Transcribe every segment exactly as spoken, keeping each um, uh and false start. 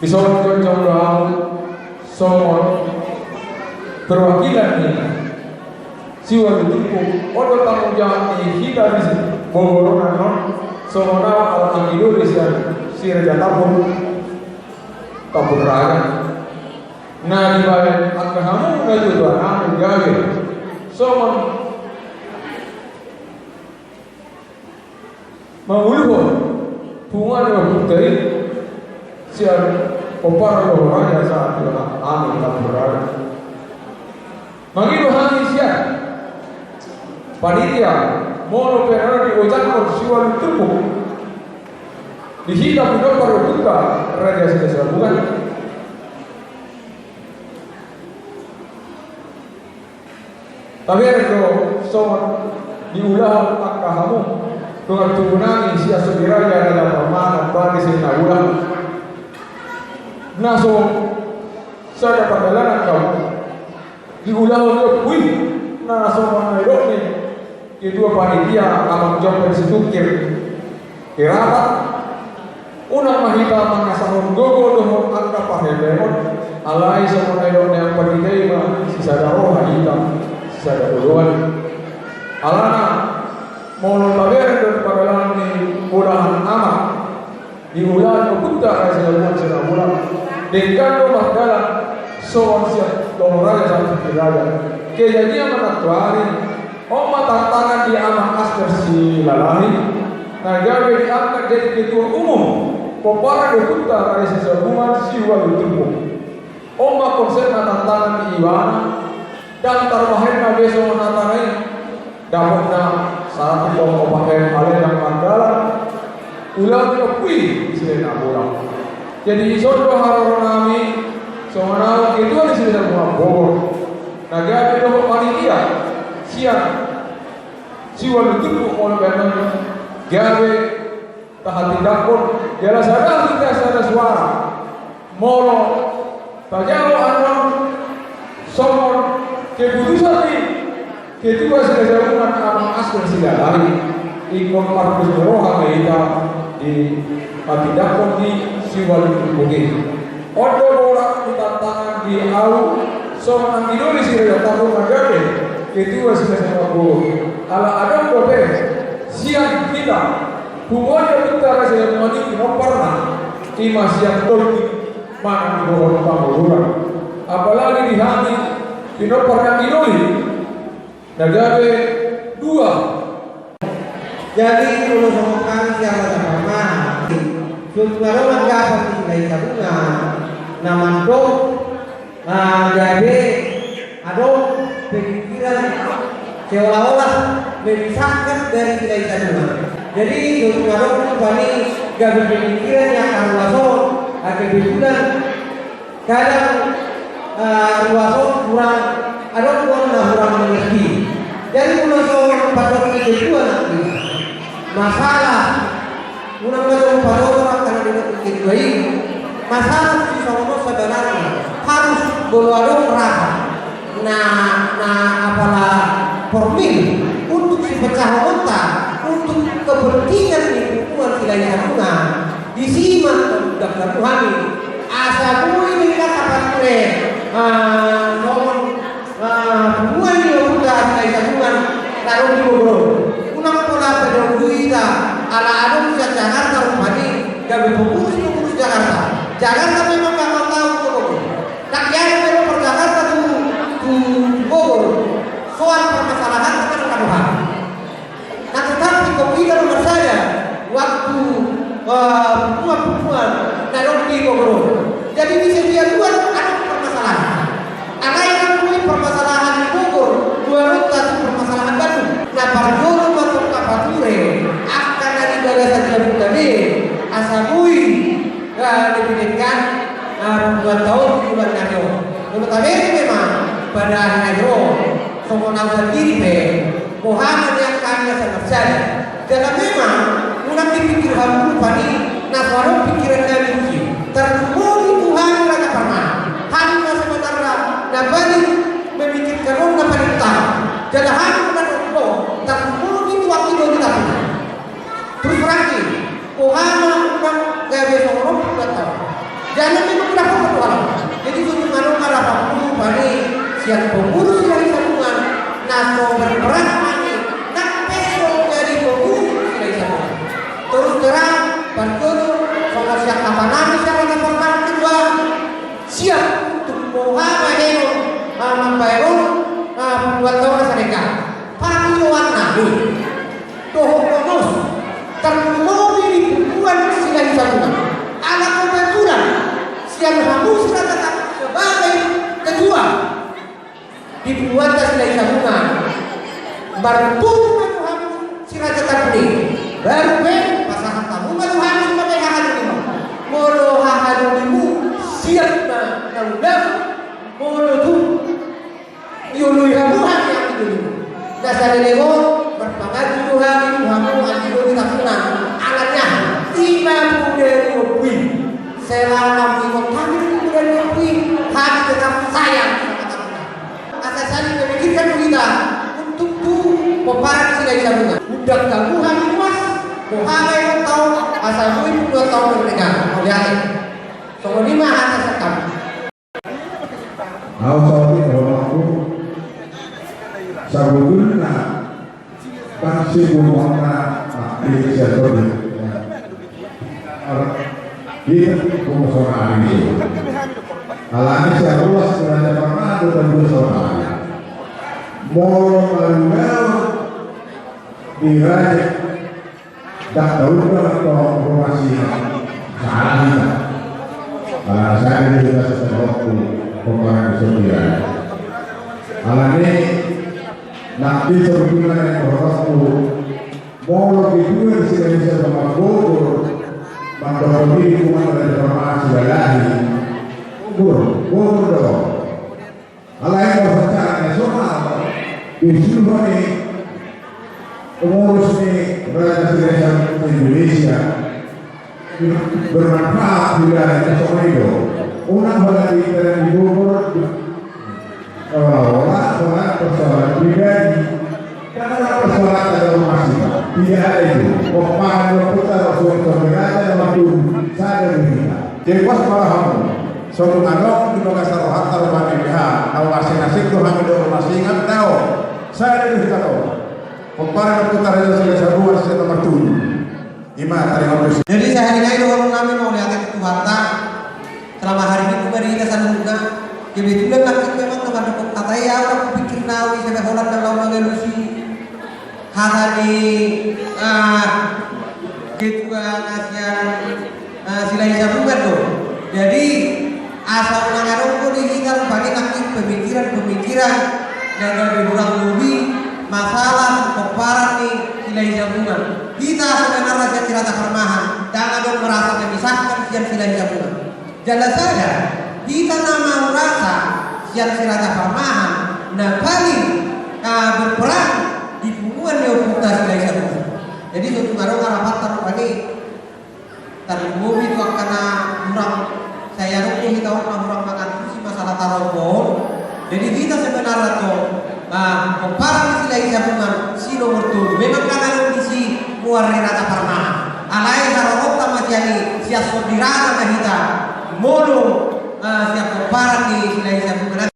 Dison jongjong do ahu songon perwakilan ni siualu turpuk, on do tanggung jawab ni hita di Bogor on, songon ahu ala anggi doli sian si Raja Tambun, Tambun Raja. Na dibaen angka hamu na tuatua nami gabe songon manguluhon punguan ni ompunta i sian pomparan Loho Raja sahat tu anak nami Tambun Raja. Mangido hami sian panitia molo pe na dibojakhon siualu turpuk di hita pinompar ni ompunta Raja Silahisabungan. Tabereng do songon diulahon angka hamu dongan tubu nami sian Sumiraja, Raja Parmana, Bani Sinabulan. Na so sada pardalanan hamu diulahon ni ompu i, na songon na nidok ni ketua panitia Amang Jopen Situngkir. Irapat, unang ma hita mangasahon gogo dohot angka parheleon, alai songon na nidok ni amang panitia i ma sisada roha hita, sisada oloan. Alana molo tabereng do pardalanan ni ulaon amang, di ulaon ompunta Raja Silahisabungan, denggan do mardalan songon sian Loho Raja sahat tu Sumiraja. Kejadian ma nantoari, on ma tantangan di Amang Aster Silalahi na gabe diangkat jadi ketua umum pomparan ni ompunta Raja Silahisabungan siualu turpuk. On ma konsepna tantangan di ibana. Ndang tarbahen na be songon hatana i, dapotna sahat tu tong opat M ale ndang mardalan ulaon ni ompu i di Sinabulan. Jadi dison do haroro nami songon ahu ketua ni Sinabulan Bogor, na gabe dohot panitia sian siualu turpuk molo baenon gabe tahatindanghon jala sada hita sada suara. Molo tajalo annon songon keputusan ni ketua Silahisabungan Amang Aster Silalahi, ingkon marpus ni roha ma hita dihatindanghon di siualu turpuk i. On do borat ni tantangan di ahu songon anggi doli si Raja Tambun na gabe ketua Silahisabungan Bogor. Ala adong dope sian hita punguan ni Raja Jamuan i pinompar na, ima sian tolpi manang dohot pangururan. Apalagi di hami pinompar na ginoli na gabe dua. Jadi molo songon hami sian Raja Parma, songon adong anggapan ni Silahisabungan na mandok, ah, gabe adong pemikiran seolah-olah memisahkan dari Silahisabungan. Jadi songon adong rupani gabe pemikiran ni angka ruas on, ah, kebetulan kadang, eh, ruas on kurang, adong do na kurang mengerti. Jadi molo songon pandok ni ketua nanti, masalah, unang ma jolo padodo angka na didok ni ketua i, masalah tu songon on sebenarna harus molo adong raha na, na apala formil untuk sipecahanonta, untuk kepentingan ni punguan Silahisabungan. Disi ma mandok hamu hami, asa boi ma hita pature, ah, songon, ah, punguan ni ompunta Silahisabungan na adong di Bogor. Unang pola pe dong hita, ala adong sian Jakarta umpamana, gabe pengurus-pengurus Jakarta. Jakarta memang nggak mau tahu ke Bogor. Tapi ada memang per Jakarta tu, tu Bogor. Soal permasalahan kita nggak tahu. Nah, tetapi kau tidak percaya waktu, eh, pertemuan-pertemuan na adong di Bogor. Jadi bisa dia dua ada permasalahan. Alai nang boi permasalahan di Bogor, dua rota tu permasalahan baru. Nah, parjolo ma tong pature angka na di bagasan jabu tadi, asa boi, eh, lebih dekat, eh, dua tahun di bulan Maret. Menurut kami memang pada akhirnya, songon au sandiri pe, boha ma nian hami asa marsada. Jala memang unang dipikir hamu rupani na so adong pikiran nami tusi. Tarlumobi tu hami Raja Parma. Hami na sebenarna na paling memikirkan on na paling utama. Jala hami na dohot, tarlumobi tu angka doli tahu. Terus berarti, boha ma unang gabe songon on puluhan taon. Jala memang berapa puluhan. Jadi songon adong harapanku rupani sian pengurus Silahisabungan na so berperan hami, nang pe so jadi pengurus Silahisabungan. Terus terang, parjolo, songon sian hata nami sian Raja Parma kedua, siap untuk boha ma hehe on, ah, mambahen on, ah, puluhan taon asa denggan. Parjolo nami. Dohot dohot, tarlumobi di punguan Silahisabungan. Ala kebetulan, sian hamu sirajatangku sebagai ketua di punguanta Silahisabungan. Marpungu ma tu hamu sirajatangku i. Baru pe, pasahat hamu ma tu hami sebagai haha dolimu. Molo haha dolimu, siap ma na ulaon, molo tung dioloi hamu hami anggi dolimu. Na saleleng on, marpanganju do hami tu hamu anggi doli tampuna. Alani aha? Ima poda ni ompu i. Selama mangihut hami tu poda ni ompu i, hami tetap sayang sama tampuna. Asa saling memikirkan do hita untuk tu pomparan Silahisabungan. Undang hamu hami ruas, boha ma i taon, asa boi puluhan taon bernegara. Mauliate. Songon i ma hata sian hami. Au saotik rohangku. Sabotulna, pasti gumona, ah, di siatur. Kita gumona sonari. Alani siarulas kerajaan pernah ada dan dua sonari. Molo malu-malu di raja. Ndang tahu do antong rumah si salah hita. Alana sada do hita sasada tu pembahasan sosial. Alani nanti sebetulna yang berlaku molo gitu yang sudah bisa mengatur mandorong diri kuman dari informasi lagi. Kubur, kubur dong. Alai molo secara nasional, di seluruh ni pengurus ni Raja Silahisabungan Indonesia, bermanfaat wilayah nasional itu. Unang berarti kita di Bogor, eh, ora, ora persoalan pribadi. Karena persoalan ada rumah sih, Pak. Tidak ada itu. Pomparan dua putar, suara saudara ada waktu sadar diri, Pak. Jadi, pas para hamu. Songon adong di bagasan rohanta rupani, ha, na asing-asing do hami do rumah singat, dao. Sadar diri, Pak. Pomparan dua putar aja sudah sabuat, sudah nomor tujuh. Ima, tadi ngomong Jadi nai dohonon nami mauliate tu Tuhanta. Selama hari Minggu ma di hita saluhutna. Kebetulan nangkin memang na mandok hata i au na hupikir na au i sampe holan na laho mangalusi hata ni, ah, ketua na sian, ah, Silahisabungan do. Jadi asa unang adong do di hita rupani nangkin pemikiran-pemikiran na gabe hurang lobi masalah pomparan ni Silahisabungan. Hita sebenarna sian Sirata Parmahan ndang adong merasa memisahkan sian Silahisabungan. Jala sada, hita na marasa sian Sirata Parmahan na paling, ah, berperan di punguan ni ompunta Silahisabungan. Jadi so tung adong harapan taruhani tarlumobi tu angka na hurang, sai adong do hita on na hurang mangantusi masalah tarombo on. Jadi hita sebenarna tong, ah, pomparan ni Silahisabungan si nomor tolu. Memang ndang adong disi muar ni Rata Parmahan. Alai haroronta ma sian i, sian son ni rata ma hita molo, ah, sian pomparan ni Silahisabungan.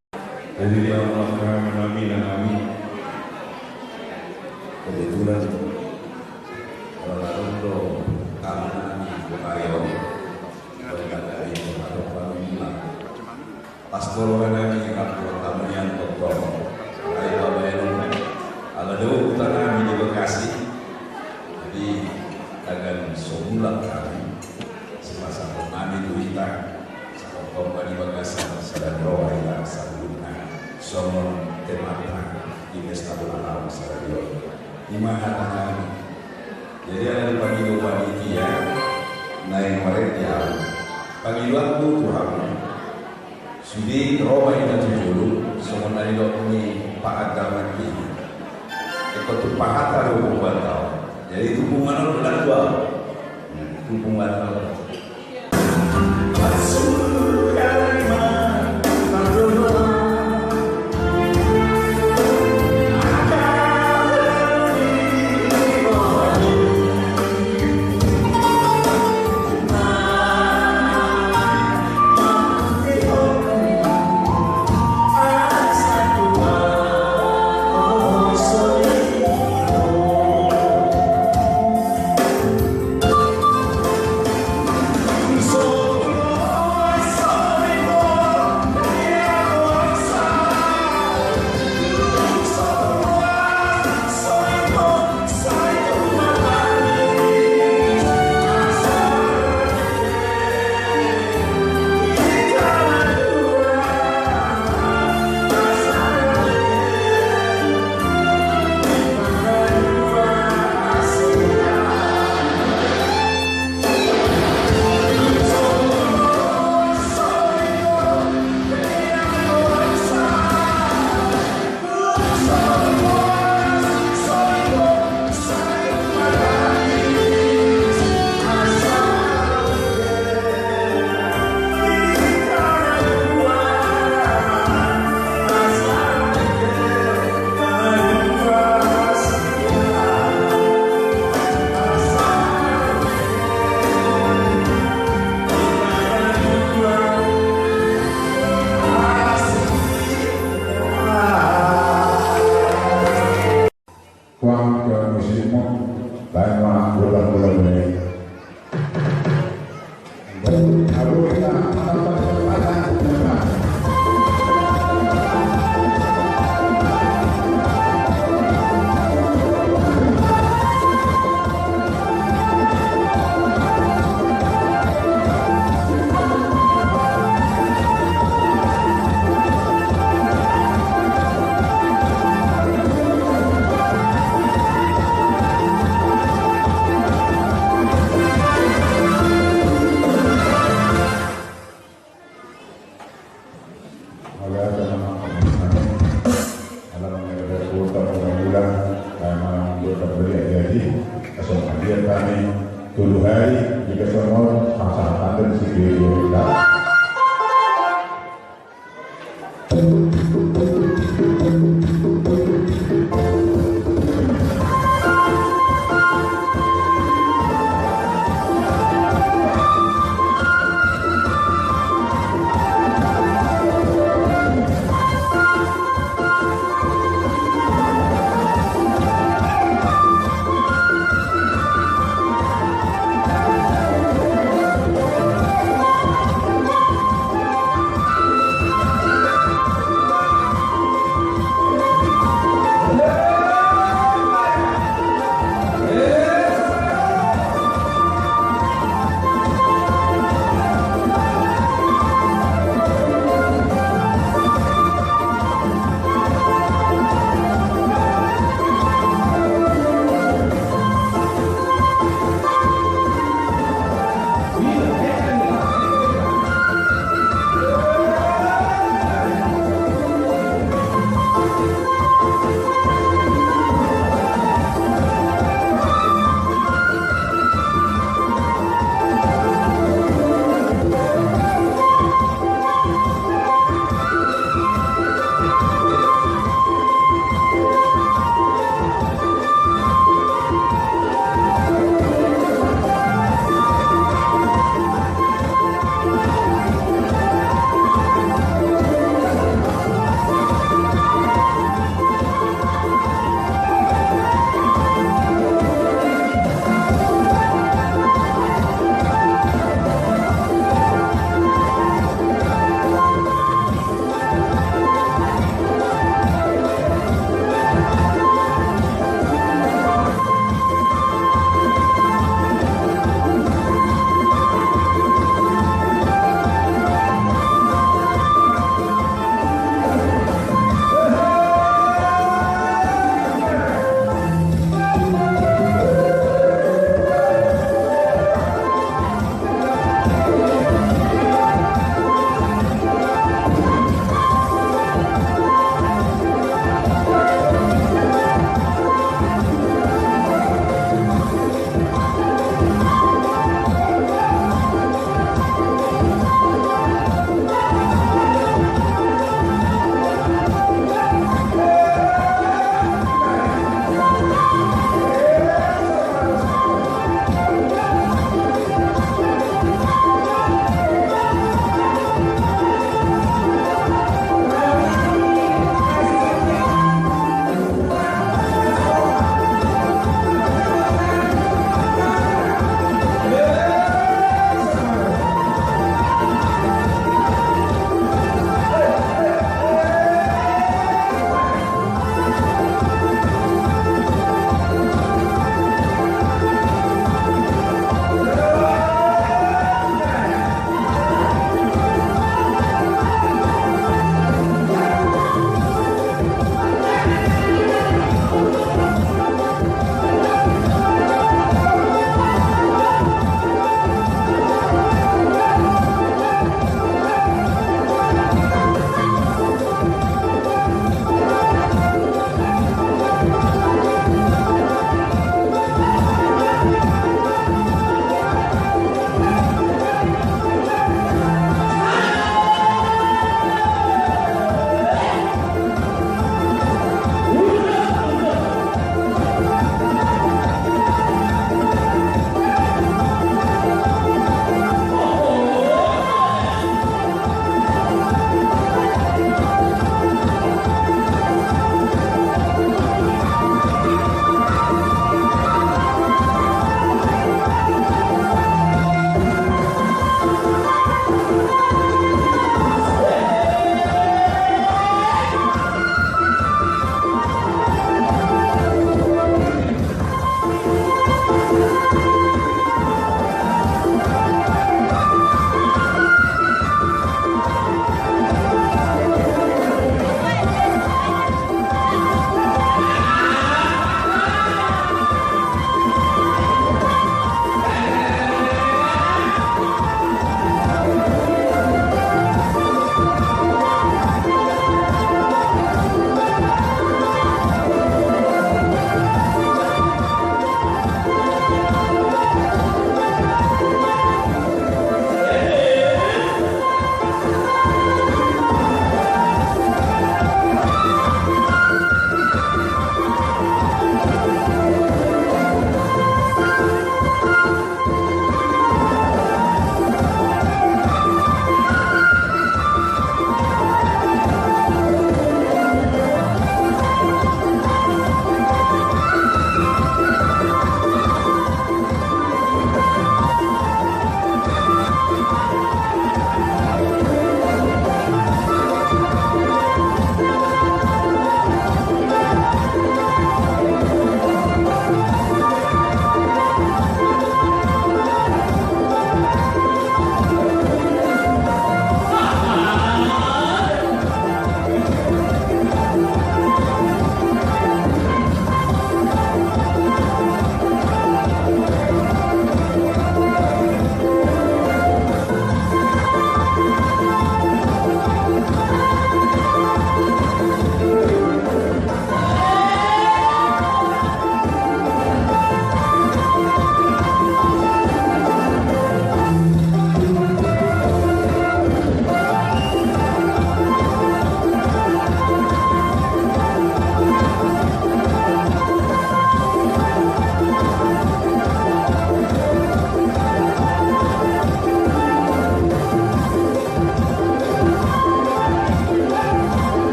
Jadi dia Allah kami nami na kami. Kebetulan kalau ada untuk kami nami bukayo. Kalau ada itu atau kami bilang. Pastor nami, Ratu Tamian, Doktor Rai Babaeno, ala do huta nami di Bekasi. Jadi tagan sombulan kami, sipasahat nami tu hita, sahat tong di bagasan sada ni roha hita saluhutna, songon temanta di pesta ulang tahun sada ni roha. Ima hata nami. Jadi ala dipangido panitia, naeng marende au. Pangidoanku tu hamu. Sude ro ma hita tu jolo, songon na nidok ni paagaman i. Ingkon tumpahanta do punguanta on. Jadi tu punguan on do na tua. Tu punguanta on. Tuang ke musikmu, lain ma bola-bola mereka. Mauliate ma. Alam yang ada kota mula-mula, nama anggota beliak jadi, kasong hadiah kami, tolu hari, jika semua, masa akan dan si Dewa.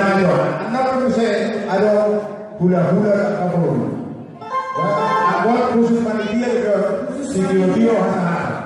Annon pe muse adong hulahula na paboru. Anggo on khusus panitia do, sitiotio hasahatan.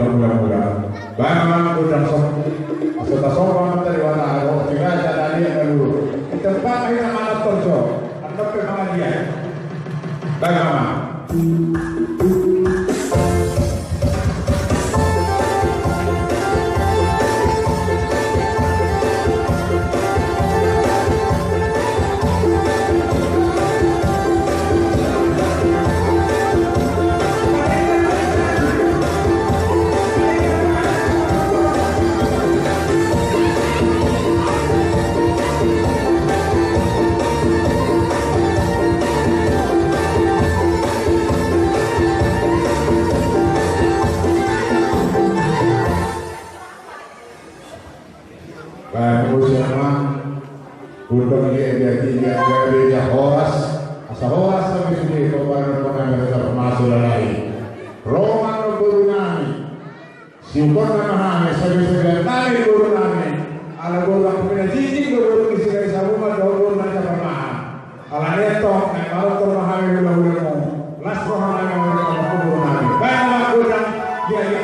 Mula-mula. Baen ma godang, so tasomba ma tu Debata, ro si raja na liat na luhut. Di tempat na hita manonton, so andon pe mangaliat. Baen ma. Baen, muse ma. Godang i, dia, dia, dia, dia horas. Asa horas hami sude, pambahenan, pambahenan, asa pamasu lalai. Ro ma boru nami. Siukon nama hami, sabi-sabian nami boru nami. Ala boru nami na jijik do, boru ni Sigarisabungan do, boru na Caparmahan. Alani i antong, naeng marotor ma hami hula-hulamu. Las roha nami, hula-hulamu, boru nami. Baen ma godang, dia, dia.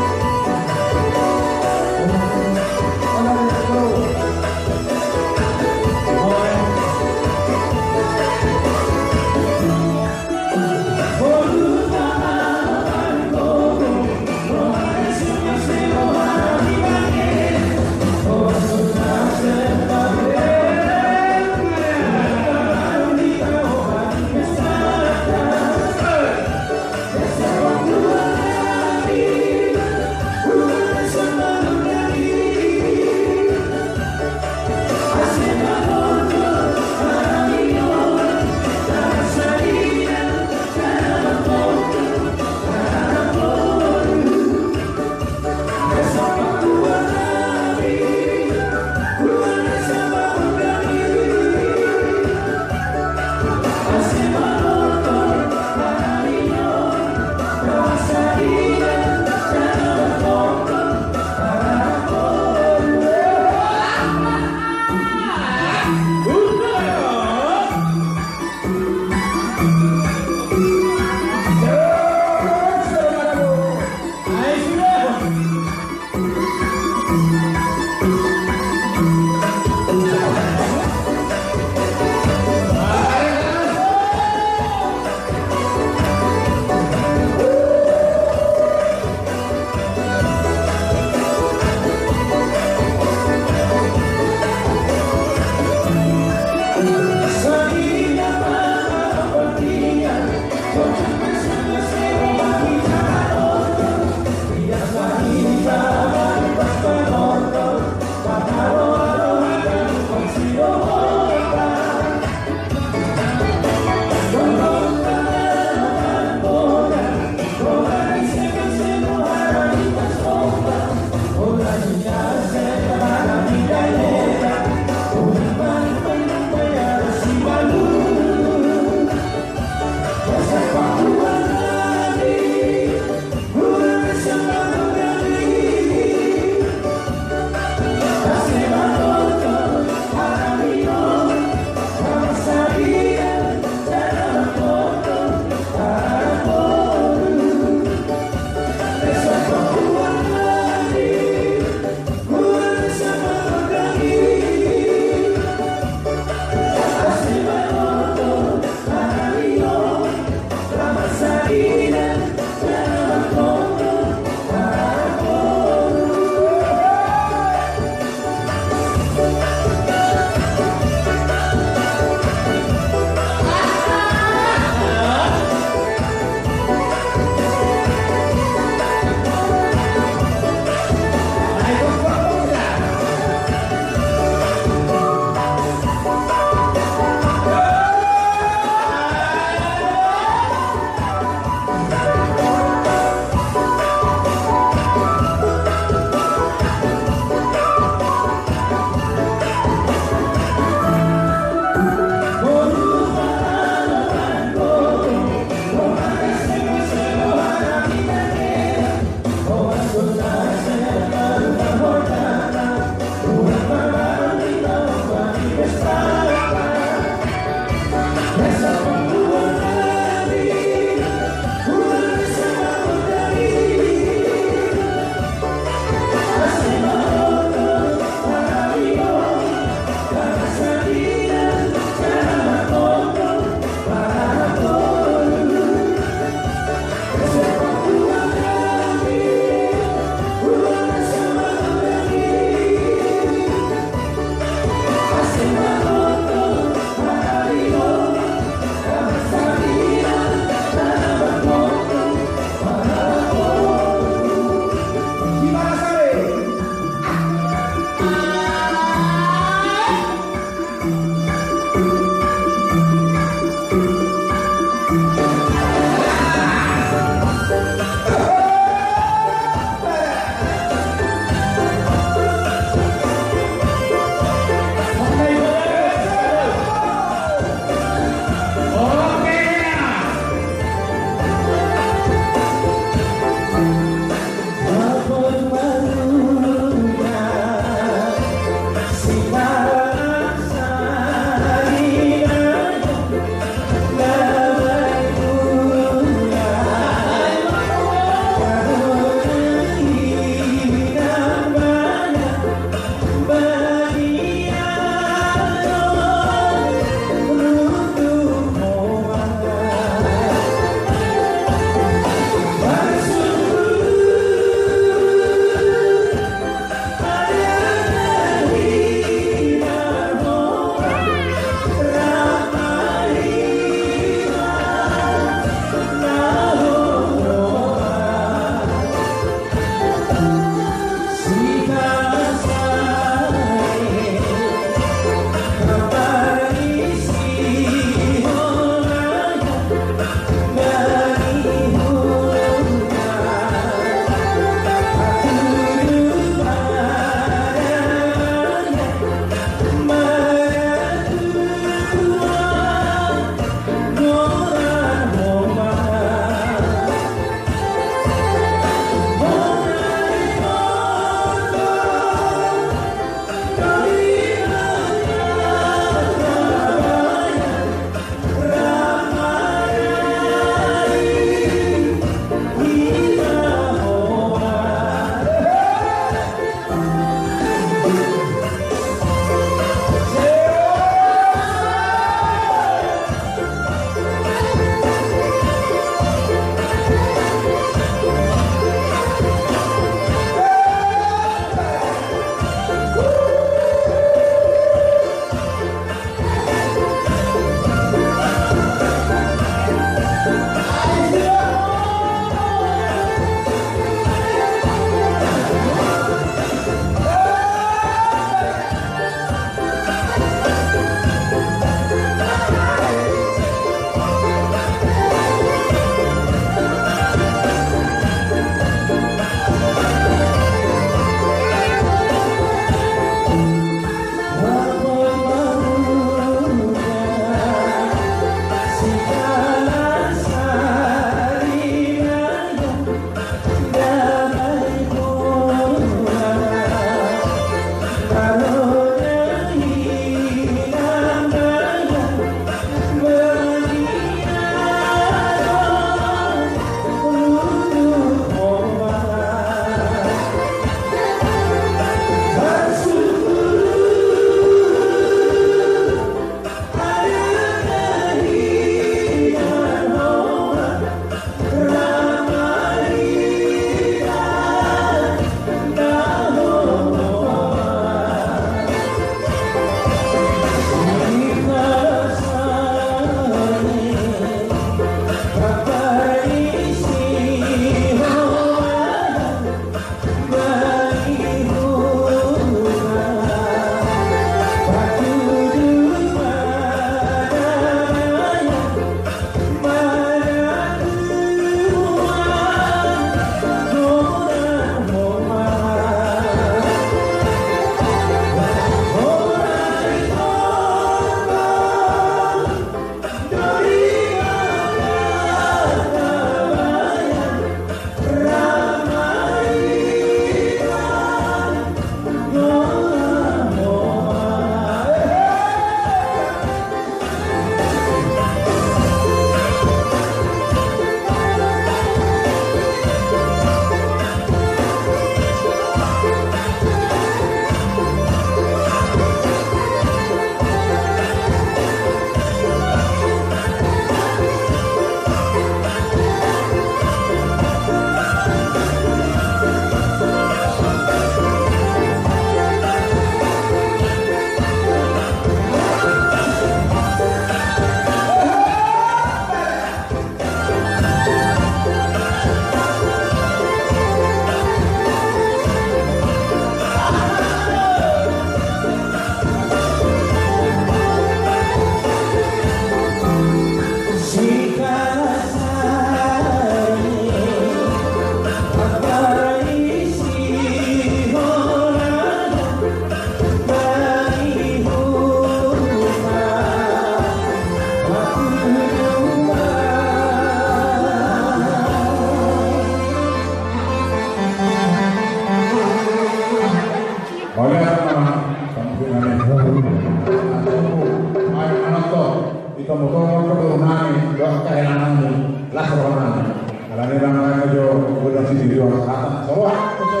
Ito motong keturunan nami, dohot keturunan nami, las roha nami. Alani bangga jo godang sitio di luar selatan. Soroha, oke.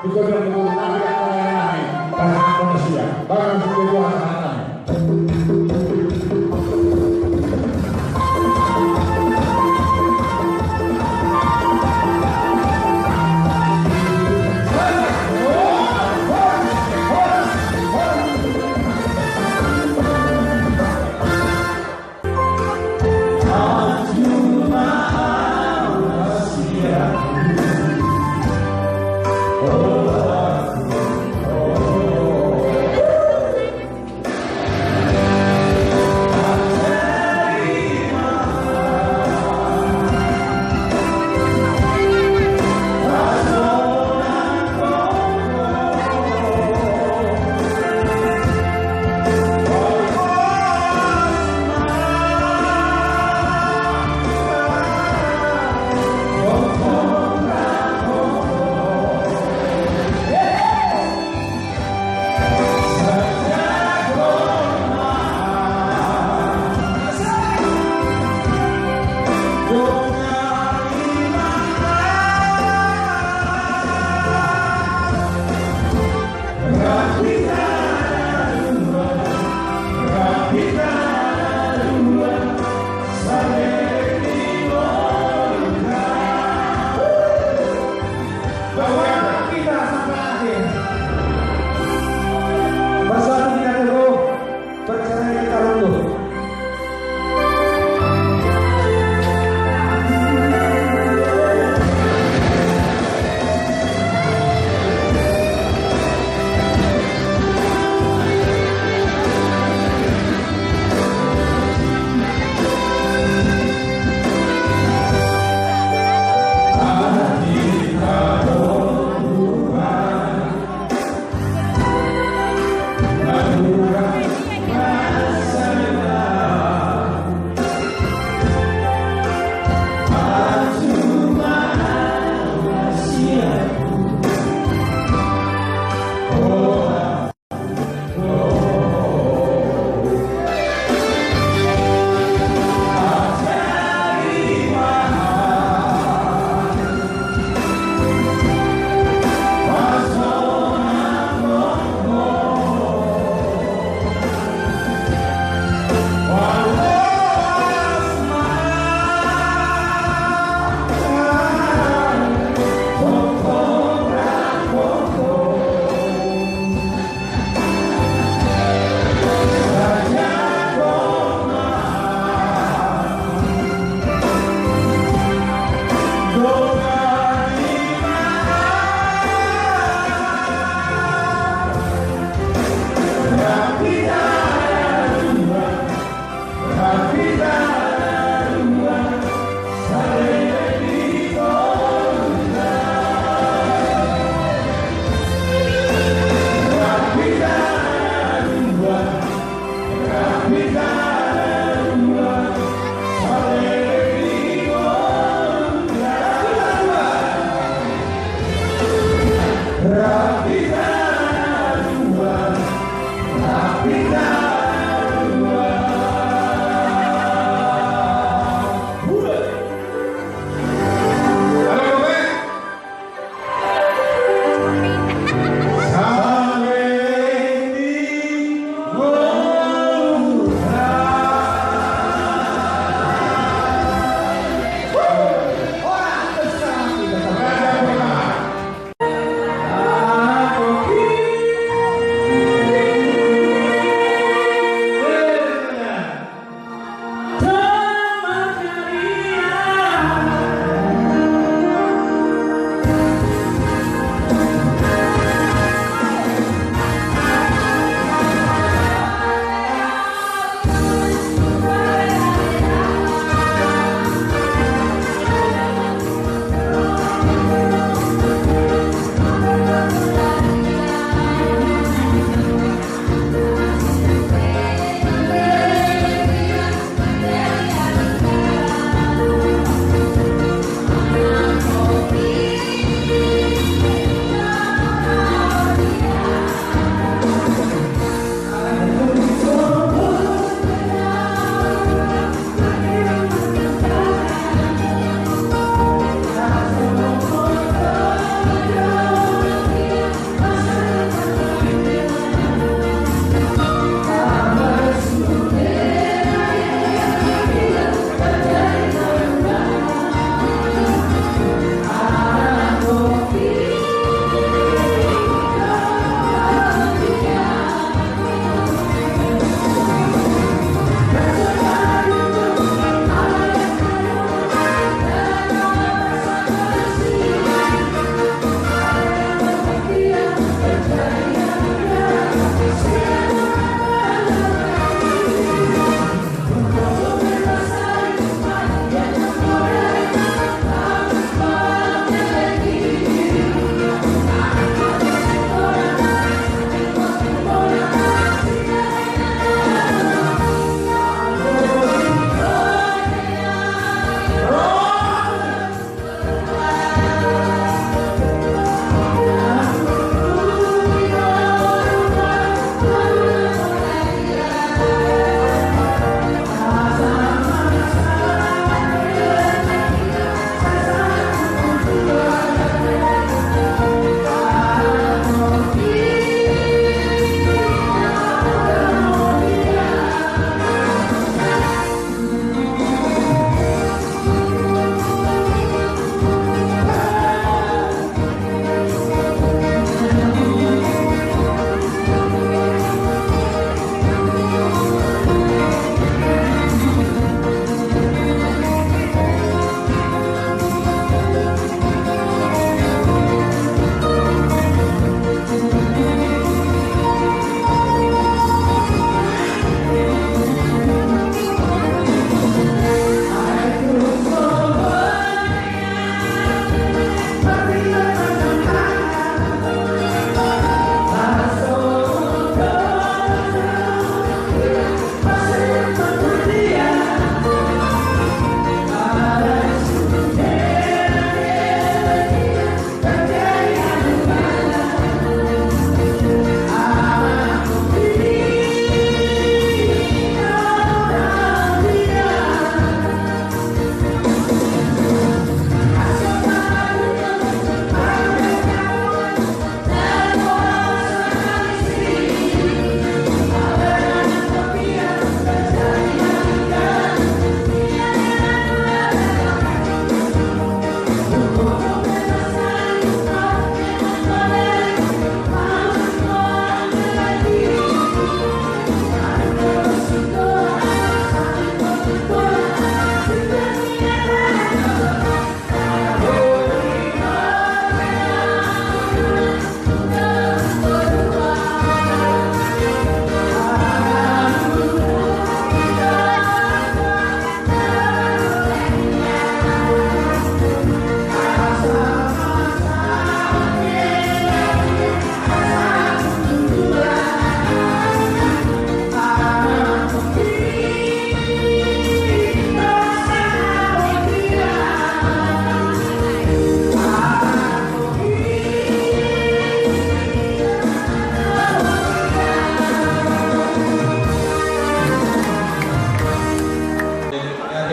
Ito godang keturunan nami, dohot keturunan nami. Pasangan manusia. Bangga sitio di luar selatan.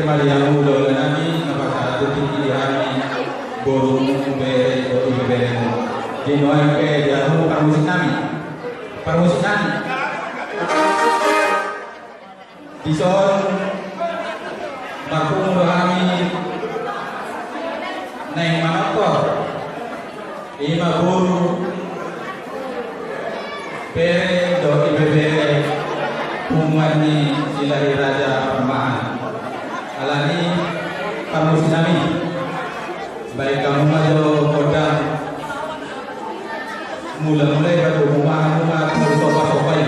Mari hamu dongan nami, na pasahat tingki di hami borumu, bere dohot ibeberemu. Di nuaeng pe di hamu parmusik nami. Parmusik nami. Dison marpungu do hami naeng manortor. Ima boru, bere dohot ibebere punguan ni Silahi Raja Parmahan. Alani i parmusik nami, baen hamu ma jo gondang. Mula-mula i batu rumah hamu ma tu sopa-sopa i.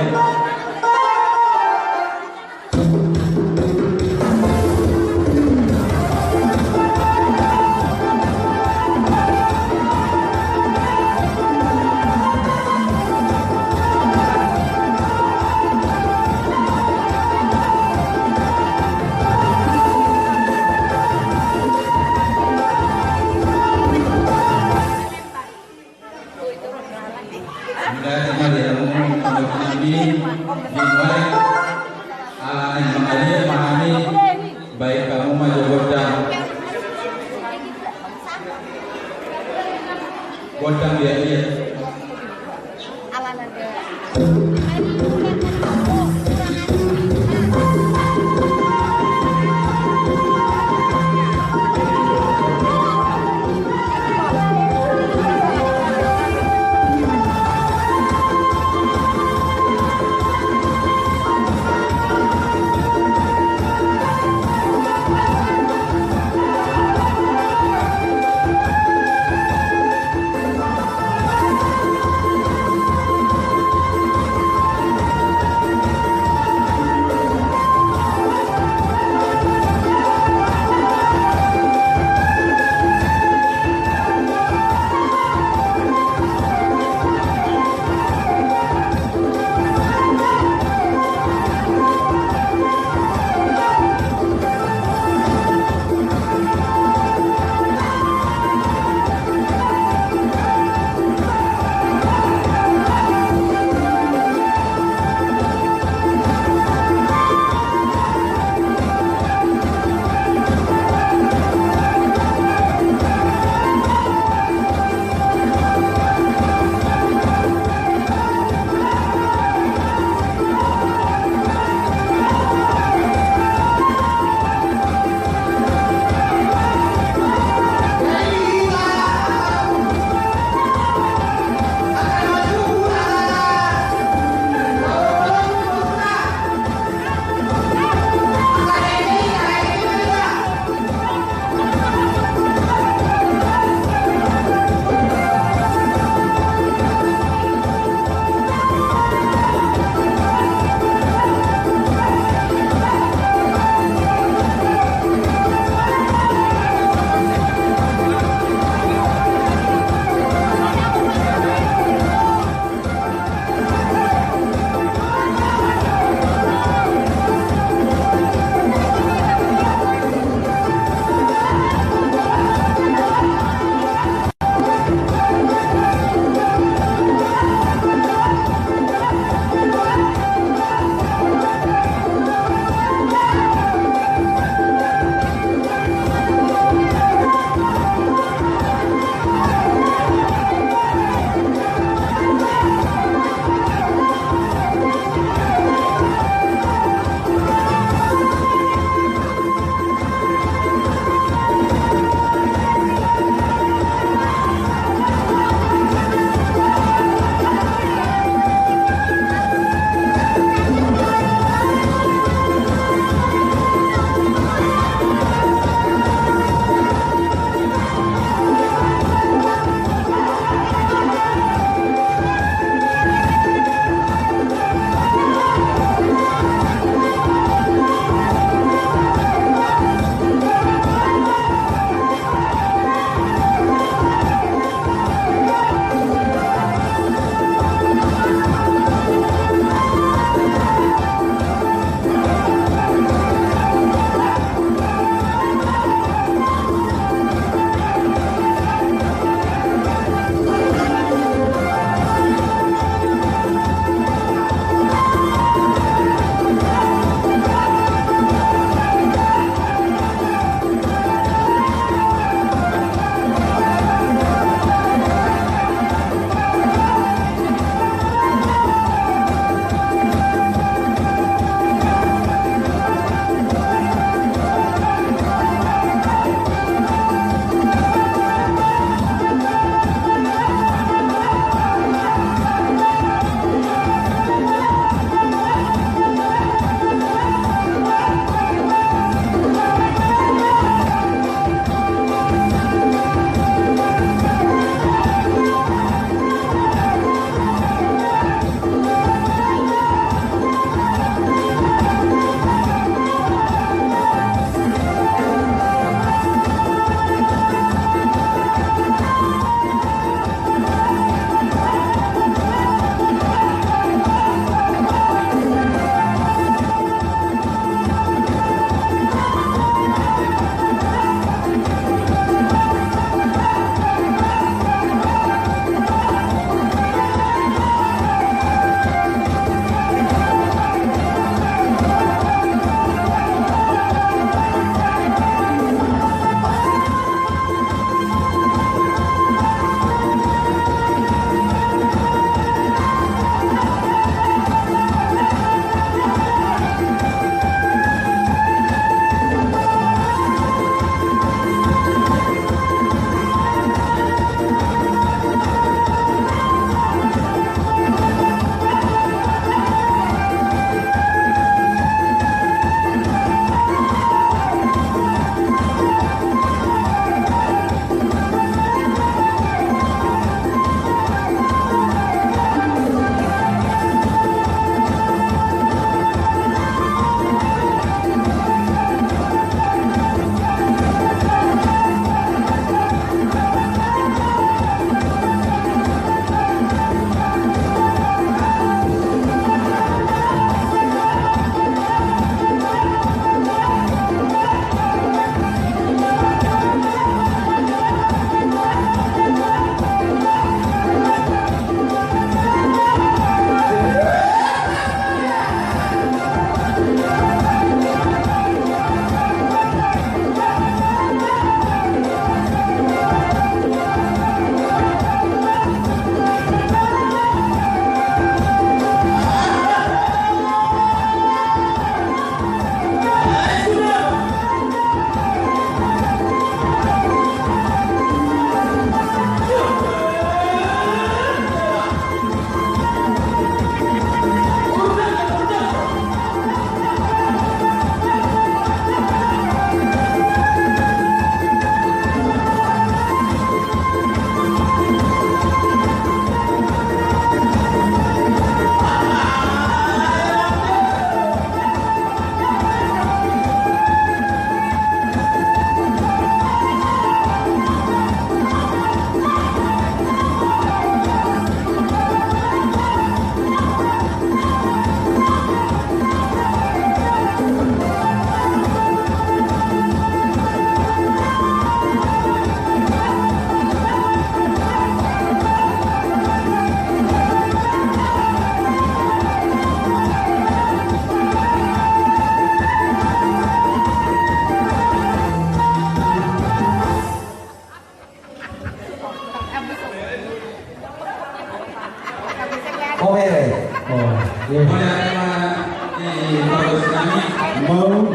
Mau.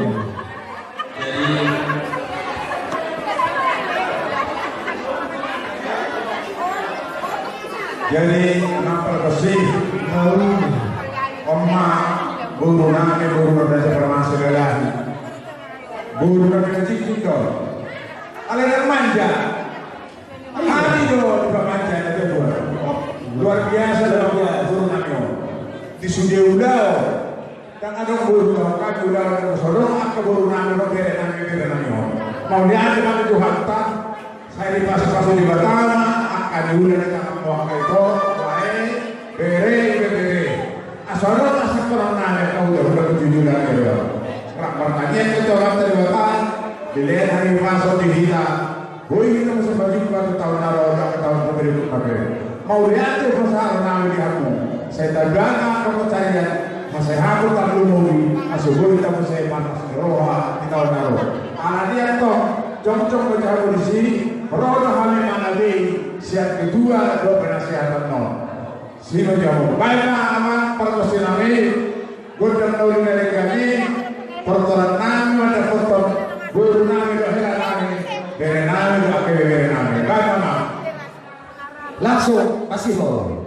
Jadi, jadi, nang pargonsi, mau. Oma, boru nami, boru na raja parmasa galahi. Boru nami na cicing do. Alai na manja. Hami do dipamanja na jadua. Luar biasa do boru nami on. Di sude ulaon. Ndang adong boru nami, ulaon na so adong angka boru nami on, bere nami, bere nami on. Mauliate ma tu Tuhanta. Sai dipasupasu Debata ma angka ni ulaon na tangkas angka ito. Wae, bere, bere. Asa adong asa torang nami angka ulaon, ulaon tu jujur nami do. Rap martangiang tu Tuhanta Debata. Dilehon hahipason di hita. Boi hita muse manjumpa tu taon na ro, tu taon na berikutna pe. Mauliate pasahaton nami di hamu. Sai tabaen ma angka pansarian, hasehatan, tarlumobi asa boi hita muse manang ni roha di taon na ro. Alani i antong, jongjong do hamu disi, ro do hami mangabei sian ketua dohot penasehat on. Sima jamo. Baen ma amang pargonsi nami, gondang na uli na denggan i, partoran nami ma dapothon boru nami dohot hela nami, bere nami dohot angka ibebere nami. Baen ma amang. Langsung kasihon.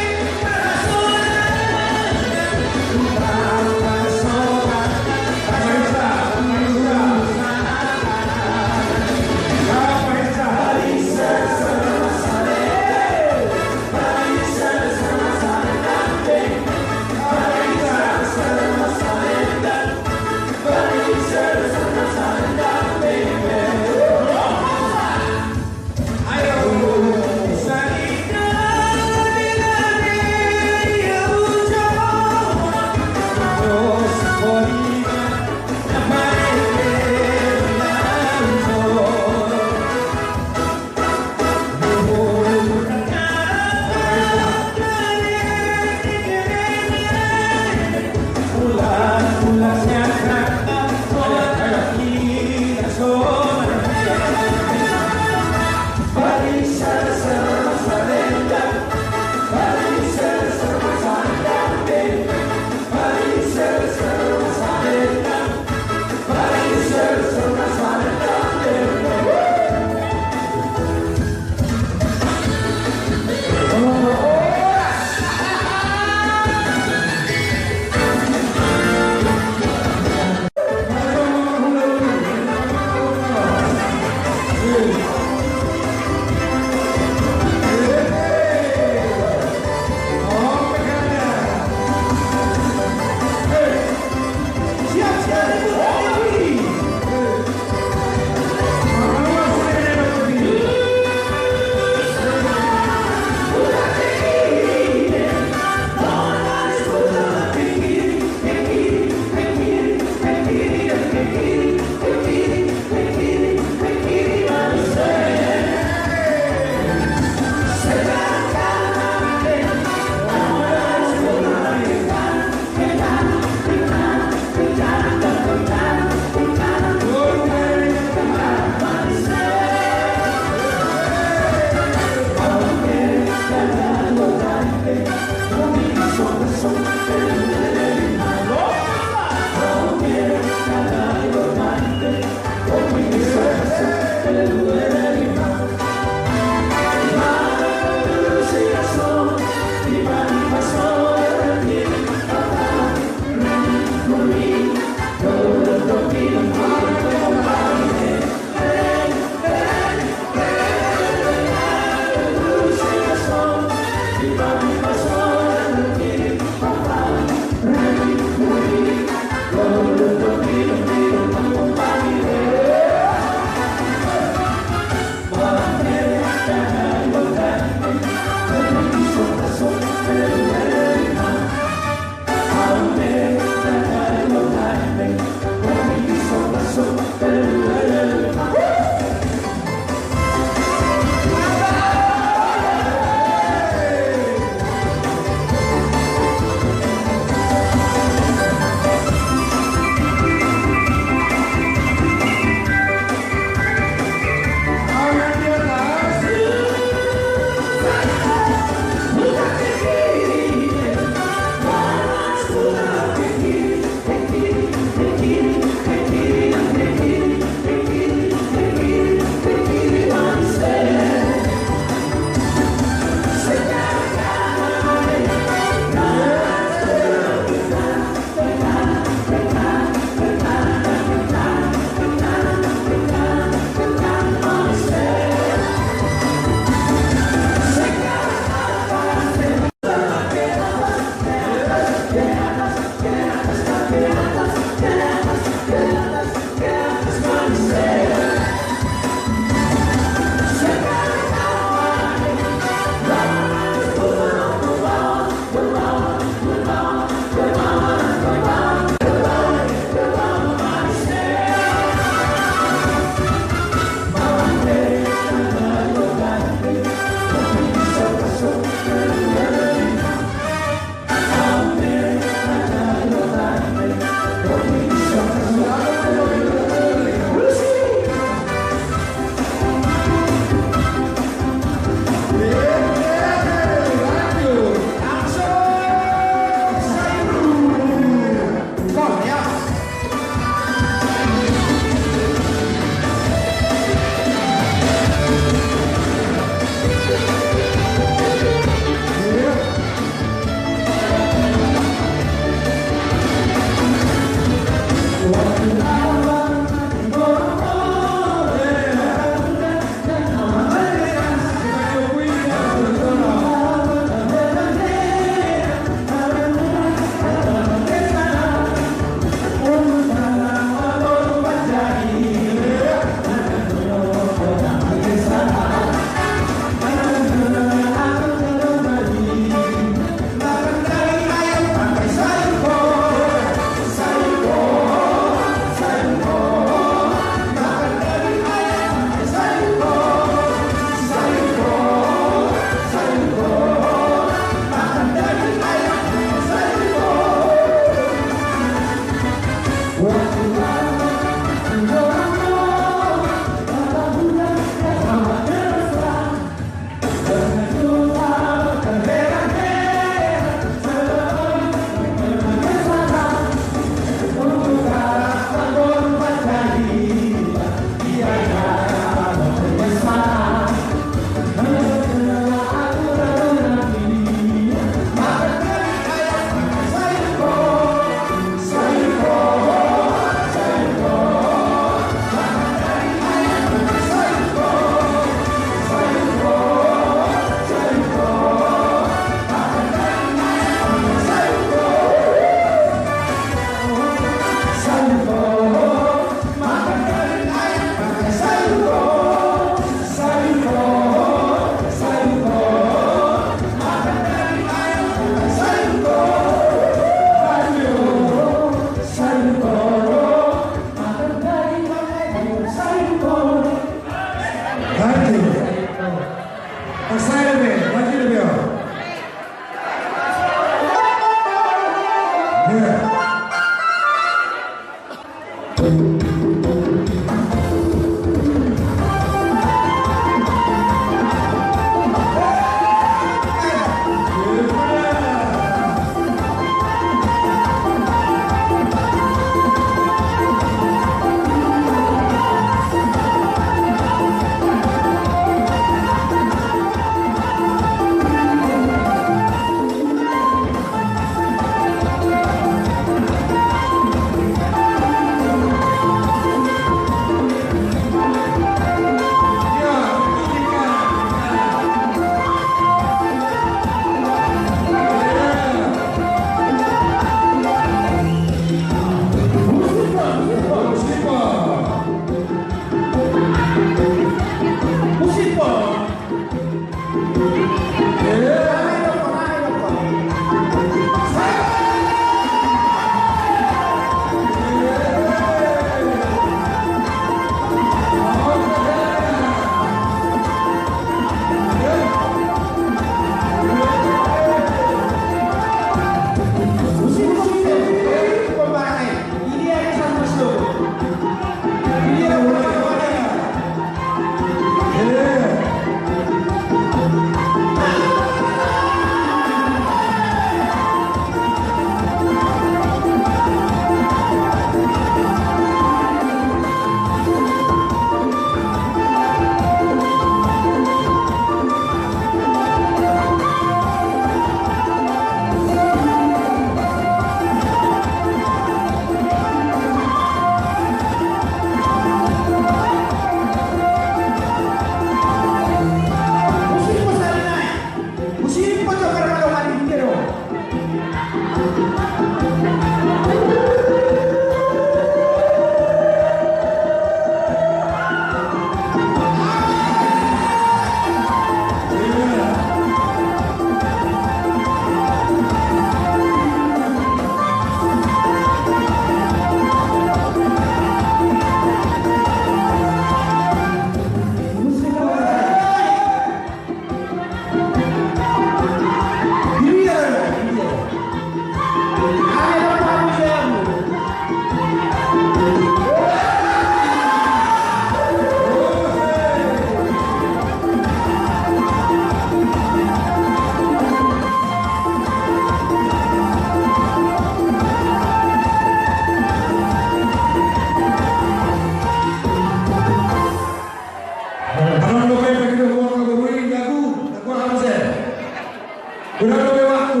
Kurang lebih waktu.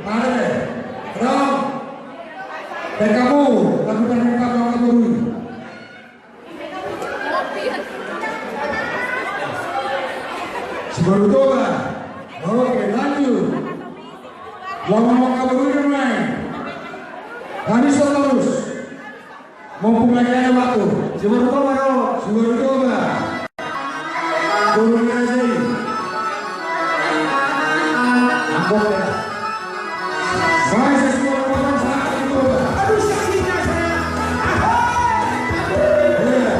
Mari. Rom. P K M U, lagu terdepan Bang Kaburu. Sibaru Toba. Oke, lanjut. Lawan Bang Kaburu main. Kami terus. Mumpung lagi ada waktu. Sibaru Toba, bro. Sibaru Toba. Turun lagi. Angkut ya. Baik, Sibaru Toba, Sibaru Toba. Aduh, sakitnya saya. Iya.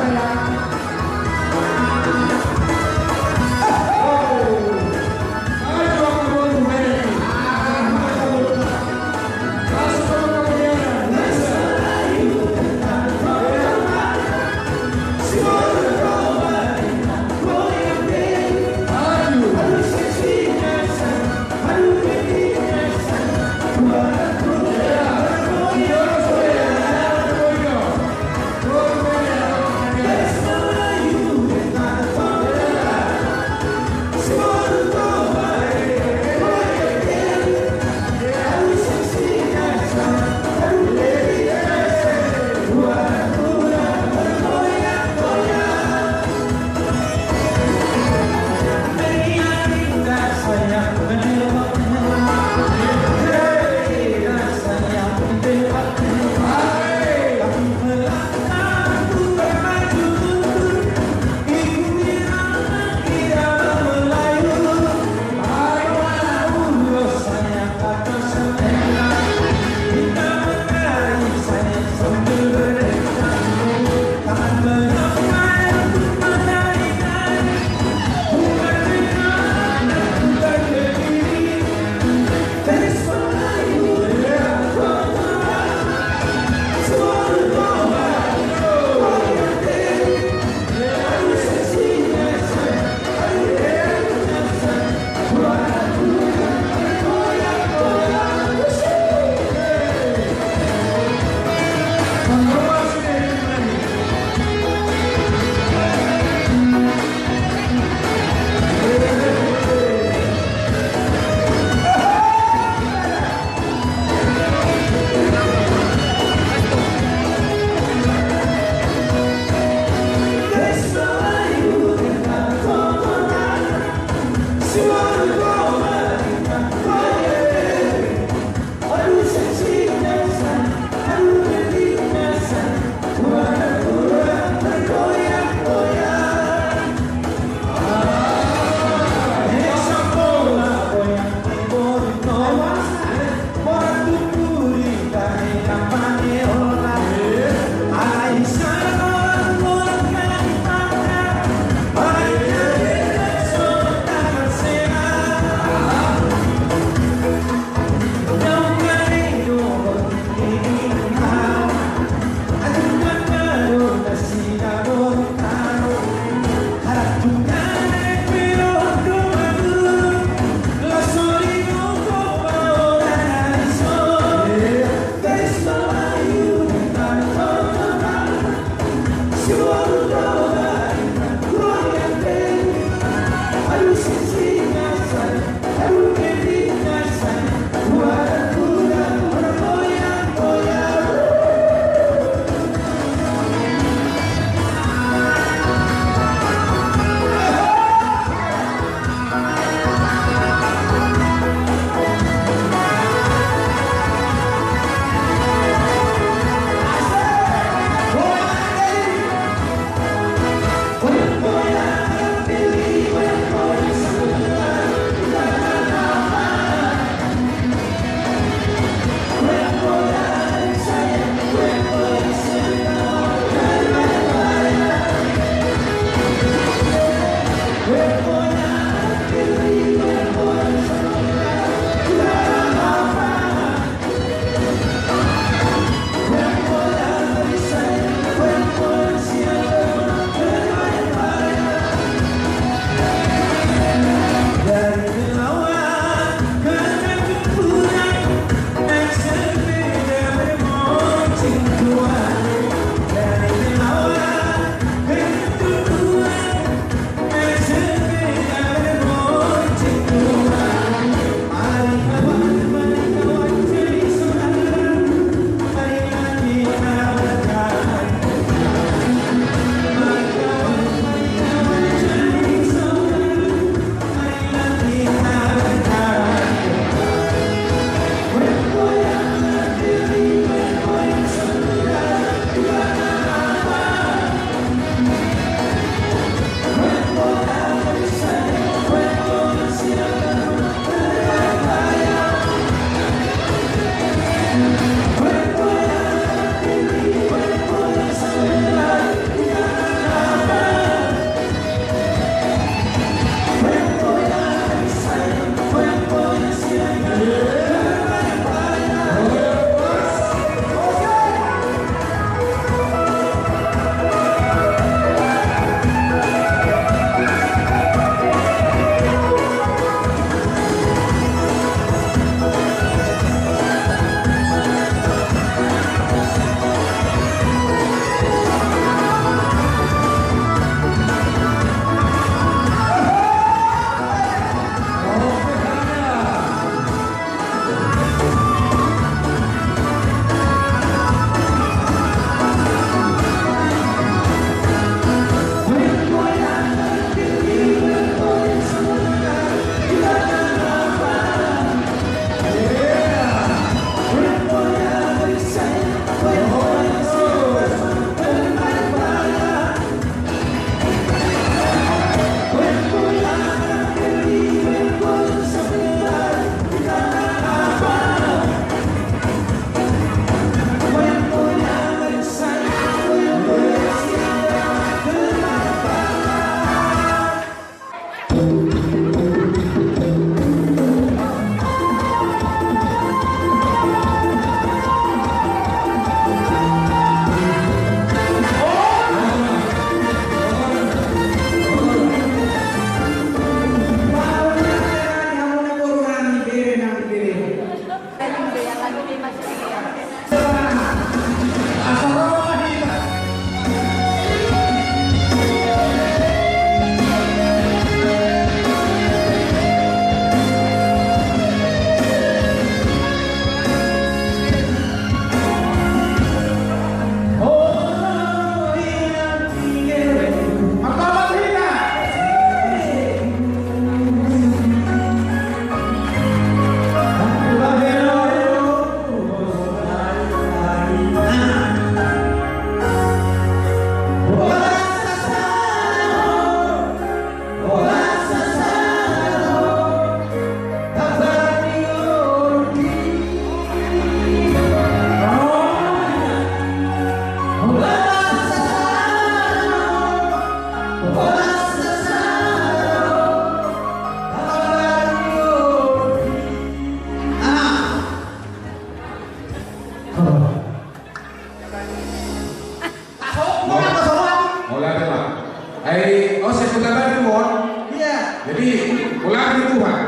Mauliate Tuhan.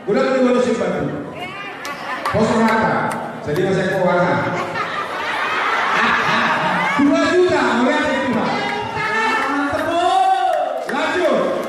Godang do na manusia batu. Pos rohanta. Jadi masih kuat. Dua juta, mauliate Tuhan. Lanjut.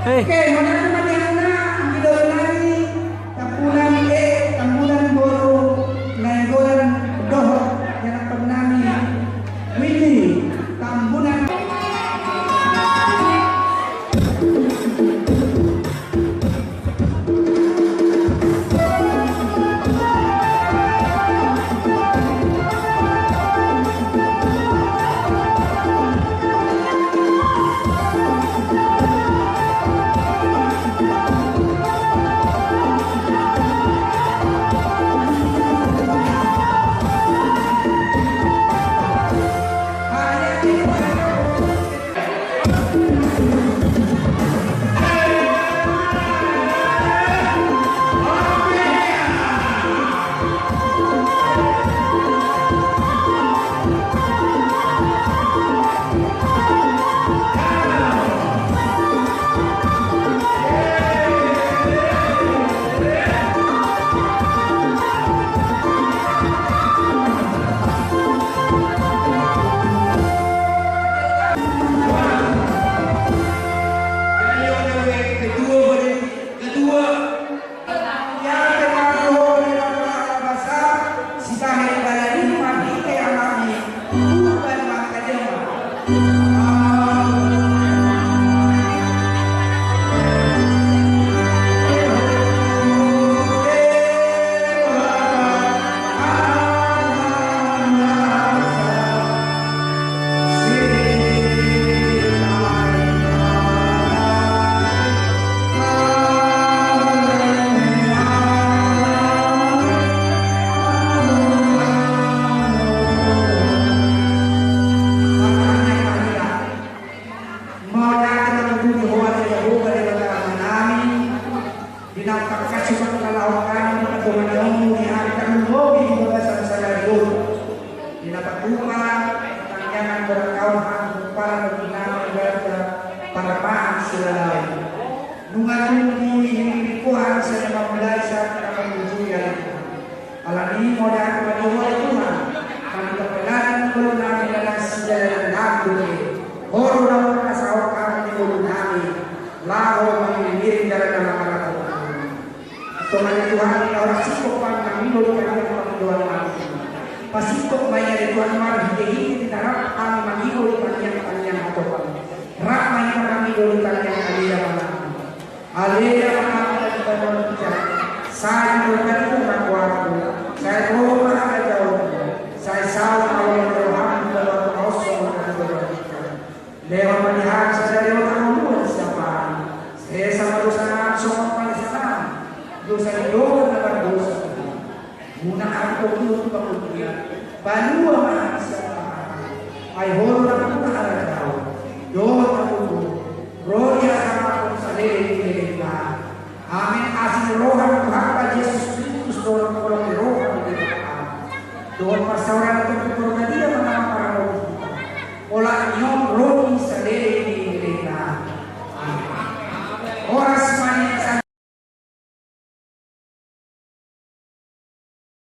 Oke, mauliate ma di hamuna, anggi doli nami, Tambunan, eh, Tambunan boru Nainggolan dohot ianakhon nami Windy Tambunan. Mauliate ma tu Ho ale Jahowa Debata Amanami, di na pangkasupan na laho hami di dongan ni hami na marlobi di bagasan sadari on. Di na patupa tangiangan borakaon hami pomparan ni nami raja Parmahan Silalahi. Nunga tung di hami pomparan sada mamulai sada na mamujui ale Tuhan. Alani i mauliate ma di Ho ale Tuhan, hami pangkilalan ngolu nami na sijalanan nami dope. Ho do na mangkasahon hami di ngolu nami laho mangiring-iring jala na mangalangka. Antong ale Tuhan, di na horas singkop hami mangido di tangiang pangidoan nami, pasingkop ma i ale Tuhan marhite-hite di na rap hami mangido di tangiang-tangiang hatop hami. Rap ma i mangido di tangiang ale Amanami. Ale Amanami na di banua ginjang, sai ma rohanami, sai ro ma harajaonmu, sai saut ma rohanami di banua tonga on songon na di banua ginjang. Lehon ma di hami sadari on hangoluan siapari, sesa ma dosanami songon panesanami dosa ni dongan na mardosa tu hami. Unang adong ho tu pangoluan, palua ma hami sian pangago. Ai Ho do nampuna harajaon dohot hangoluan, ro di hasangapon saleleng ni lelengna. Amen. Asi ni roha ni Tuhanta Jesus Kristus dohot holong ni roha ni Debata, dohot parsaoran ni Tondi Porbadia ma na mamparngoluhon hita. Olat ni ho